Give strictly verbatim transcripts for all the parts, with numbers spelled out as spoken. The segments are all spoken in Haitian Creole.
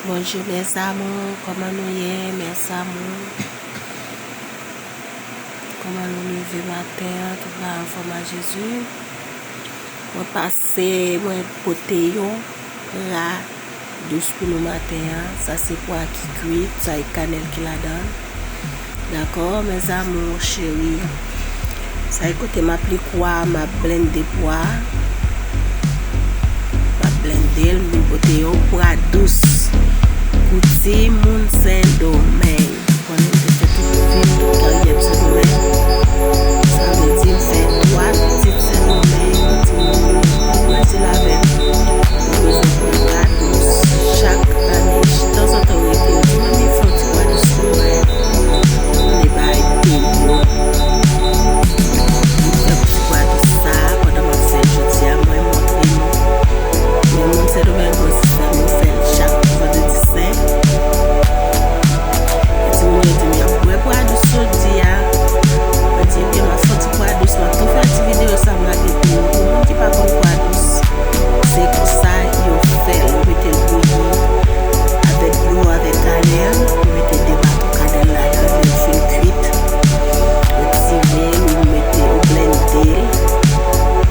Bonjou mes amours, kòman nou ye mes amours? Kòman nou leve maten an? Tout bagay anfòm a Jezi. Mwen pase, mwen pote yon pra dous pou nou maten an. Sa se pwa ki kwit, sa e kanèl ki ladan l. Dakò, mes amours chéris. Sa e kote m ap li kwa, m ap blende pwa. M ap blende l, m vin pote yon pwa dous pou timoun Sendomeng. Konnen m te fè tout vi m, tout karyè m Sendomeng. Sa vle di m fè twa pitit Sendomeng, timoun yo grandi avè m. Yo bezwen pran pwa dous chak ane. Tanzantan yo rete, yo di, "Manmi, fè yon ti pwa dous pou mwen." Ann e bay peyi yo. M fè ti pwa dous sa a, pandan m ap fè l jodi a, mwen montre nou. Men moun Sendomeng gen yon sistèm, yo fè l chak vandredi sen. E timoun yo di m y ap bwè pwa dous jodi a. Mwen di, "Ebyen, m ap fè yon ti pwa dous, m ap tou fè yon ti videyo sa m lage pou nou." Pou moun ki pa konn pwa dous, se konsa yo fè l, yo mete l bouyi avèk dlo, avèk kanèl, yo mete de baton kanèl ladan l, lè l fin kwit, yo tire l, yo mete, yo blende l.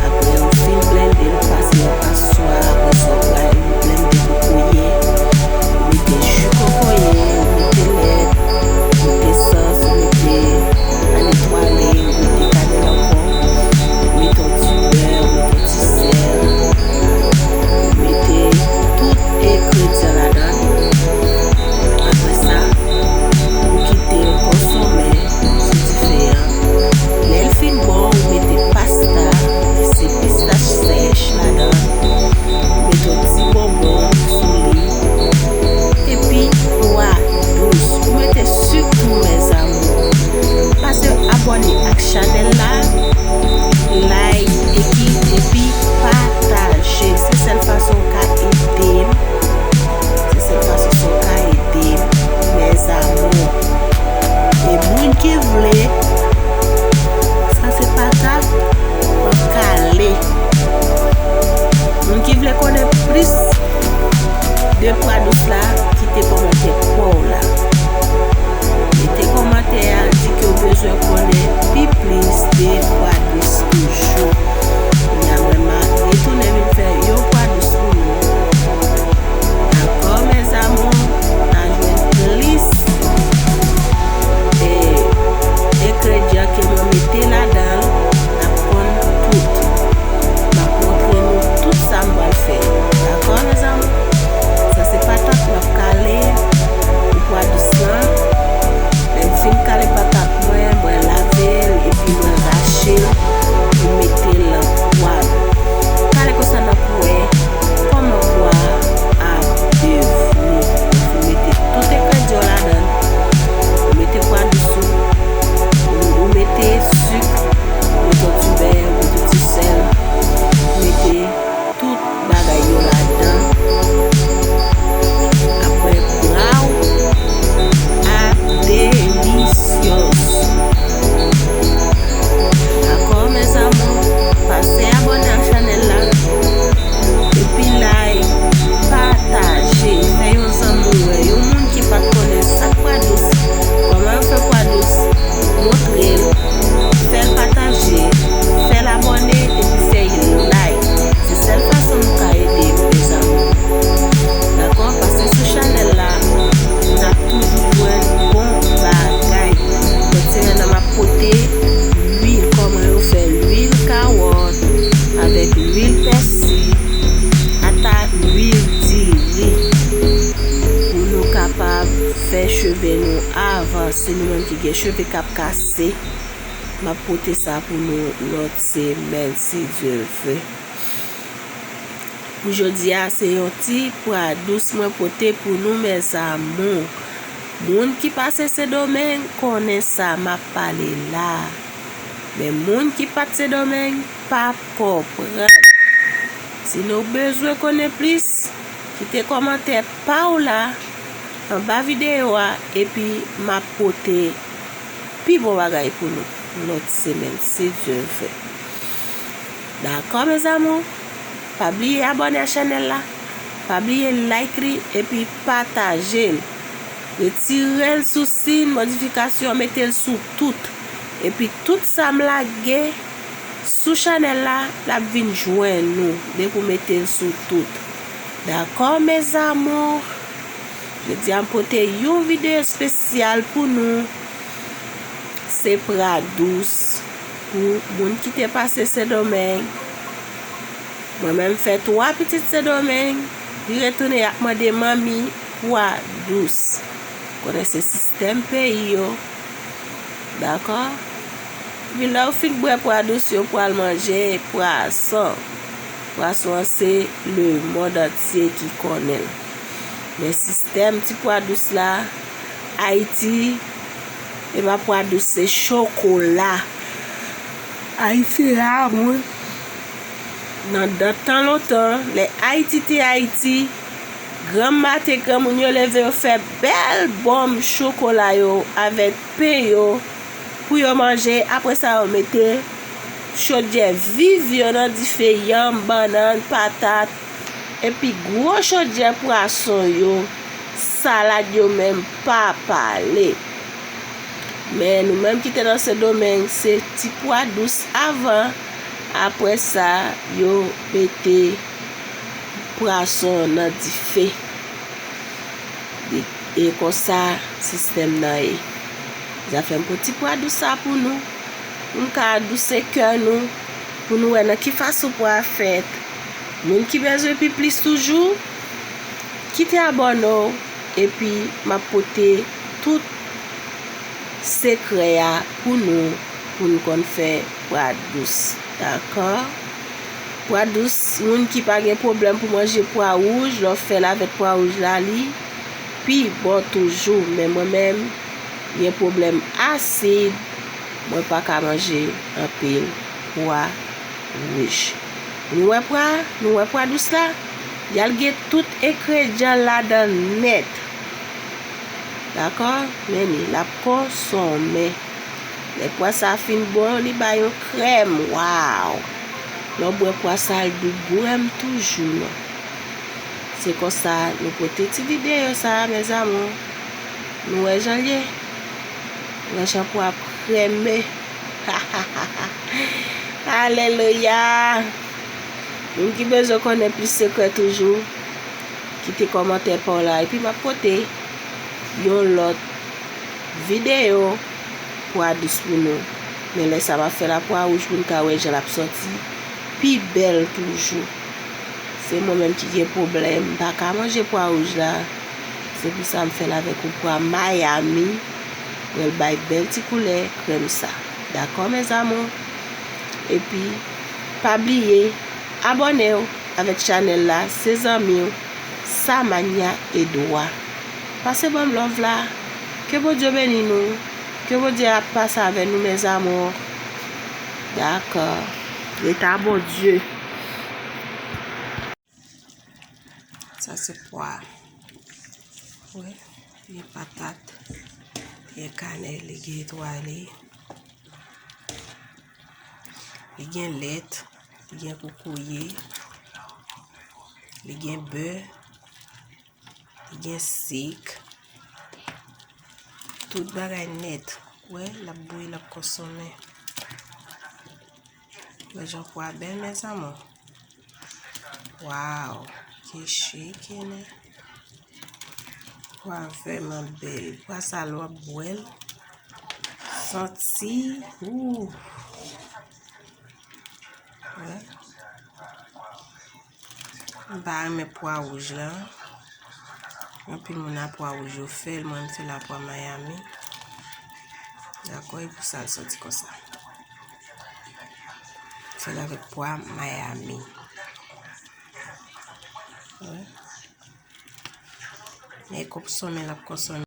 Apre yo fin blende l, yo pase nan paswa, apre sa yo pral blende kokoye, yo mete ji kokoye, yo mete lèt, yo mete sans, yo mete kanèl twale, yo mete kanèl ankò, yo mete yon ti bè, yo mete yon ti sèl, yo mete tout engredyan ladan l. Apre sa, ou kite l konsonmen sou dife an. Lè l fin bon, ou mete pasta, ki se pistach sèch ladan l. Ou mete yon ti bonbon sou li. Epi pwa dous. Ou mete sik tou, mes amours. Pase abòne ak chanèl la, like, epi, epi pataje. Se sèl fason w ka ede m. Se sèl fason sa w ka ede m, mes amours. E moun ki vle, sa se patat, m ap kale. Moun ki vle konnen plis de pwa dous la, kite kòmantè pa w la. Mete kòmantè a, di ke w bezwen konnen pi plis de pwa dous toujou. Kounye a mwen, m a retounen vin fè yon pwa dous pou nou. Dakò, mes amours, n a jwenn plis, e, engredyan ke mwen mete ladan l, n ap konn tout. M ap montre nou tout sa m pral fè. Dakò, mes amours? Sa se patat m ap kale pou pwa dous lan. Lè m fin kale patat mwen, mwen lave l epi mwen rache l, mwen mete l nan pwa. Kale konsa n ap wè kòman pwa a devni. Ou mete tout engredyan w ladan l, ou mete pwa dous ou, ou, ou mete sik, ou mete yon ti bè, ou mete yon ti sèl, ou mete tout bagay yo ladan. Apre, pwa w ap delisyez. Dakò, mes amours? Pase abòne ak chanèl la. Epi like, pataje, fè yon zanmi w wè, yon moun ki pa t konnen sa k pwa dous, kòman yo fè pwa dous, montre l, fè l pataje, fè l abòne, epi fè l like. Se sèl fason nou ka ede nou, mes amours. Dakò? Pase sou chanèl la, n ap toujou jwenn bon bagay. Lòt semèn nan, m ap pote lwil, kòman yo fè lwil kawòt avèk lwil pèsi, ata lwil diri, pou nou kapab fè cheve nou avanse, nou menm ki gen cheve k ap kase. M ap pote sa pou nou lòt semèn, si Dye vle. Pou jodi a, se yon ti pwa dous mwen pote pou nou, mes amours. Moun ki pase Sendomeng konnen sa m ap pale la. Men moun ki pa t Sendomeng p ap konprann. Si nou bezwen konnen plis, kite kòmantè pa w la anba videyo a, epi m ap pote pi bon bagay pou nou lòt semèn, si Dye vle. Dakò, mes amours? Pa bliye abòne a chanèl la. Pa bliye like li epi pataje l. Retire l sou siy modifikasyon, mete l sou tout. Epi tout sa m lage sou chanèl la, l ap vin jwenn ou depi w mete l sou tout. Dakò, mes amours? Jodi a m pote yon videyo espesyal pou nou. Se pra dous pou moun ki te pase Sendomeng. Mwen menm fè twa pitit Sendomeng, li retounen y ap mande manmi pwa dous. Konnen se sistèm peyi yo. Dakò? Epi lè w fin bwè pwa dous yo, pral manje pwason. Pwason an se lemonn antye ki konnen l. Men sistèm ti pwa dous la, Ayiti, e pa pwa dous, se chokola. Ayiti la, moun. Nan, nan tan lontan, lè Ayiti te Ayiti, granm maten, granmoun yo leve, yo fè bèl bonm chokola yo avèk pen yo pou yo manje. Apre sa, yo mete chodyè viv yo nan dife, yanm, bannann, patat, epi gwo chodyè pwason yo, salad yo menm pa pale. Men nou menm ki te nan Sendomeng, se ti pwa dous avan, apre sa, yo mete pwason nan dife. E, e konsa sistèm nan ye. Zafè m pou ti pwa dous sa pou nou, pou n ka adouse kè nou, pou nou wè nan ki fason pwa a fèt. Moun ki bezwen pi plis toujou, kite abòne w, epi m ap pote tout sekrè a pou nou, pou n konn fè pwa dous. Dakò? Pwa dous, moun ki pa gen pwoblèm pou manje pwa wouj, lè w fè l avèk pwa wouj la, li pi bon toujou. Men mwen menm, gen pwoblèm asid, mwen pa ka manje anpil pwa wouj. Nou wè pwa, nou wè pwa dous la? Y al gen tout engredyan ladan nèt. Dakò? Men li, l ap konsonmen. Lè pwa sa fin bon, li bay yon krèm. Waw! Lè w bwè pwa sa, l dou bwè m toujou, non. Se konsa, nou pote ti videyo sa, mes amours. Nou wè jan l ye. Nou wè jan pwa ap krèmen. Alelouya! Moun ki bezwen konnen plis sekrè toujou, kite kòmantè pa w la. Epi m ap pote yon lòt videyo pwa dous pou nou. Men lè sa m ap fè la pwa wouj pou n ka wè jan l ap sòti pi bèl toujou. Se mwen menm ki gen pwoblèm, m pa ka manje pwa wouj la. Se pou sa m fè l avèk yon pwa Miami. Pou l bay bèl ti koulè krèm sa. Dakò, mes amours? Epi, pa bliye abòne w avèk chanèl la, se zanmi w, Samania Edouard. Pase ban m love la. Ke Bondye beni nou. Ke Bondye ap pase avè nou, mes amours. Dakò. Rete a Bondye. Sa se pwa. Wi, gen patat, gen kanèl, li gen etwale, li gen lèt, li gen kokoye, li gen bè, li gen sik. Tout bagay nèt. Wè, l ap bouyi, l ap konsonmen. Wè jan pwa bèl, mes amours. Waw, ki chik, ene. Pwa vrèman bèl. Pwa sa, lè w ap bwè l, santi, ou. Wè. M pa renmen pwa wouj la. Anpil moun a pwa wouj yo fè l, mwen m fè l a pwa Miami. Dakò, e pou sa l sòti konsa. M fè l avèk pwa Miami. Wè. Men konsonmen l ap konsonmen.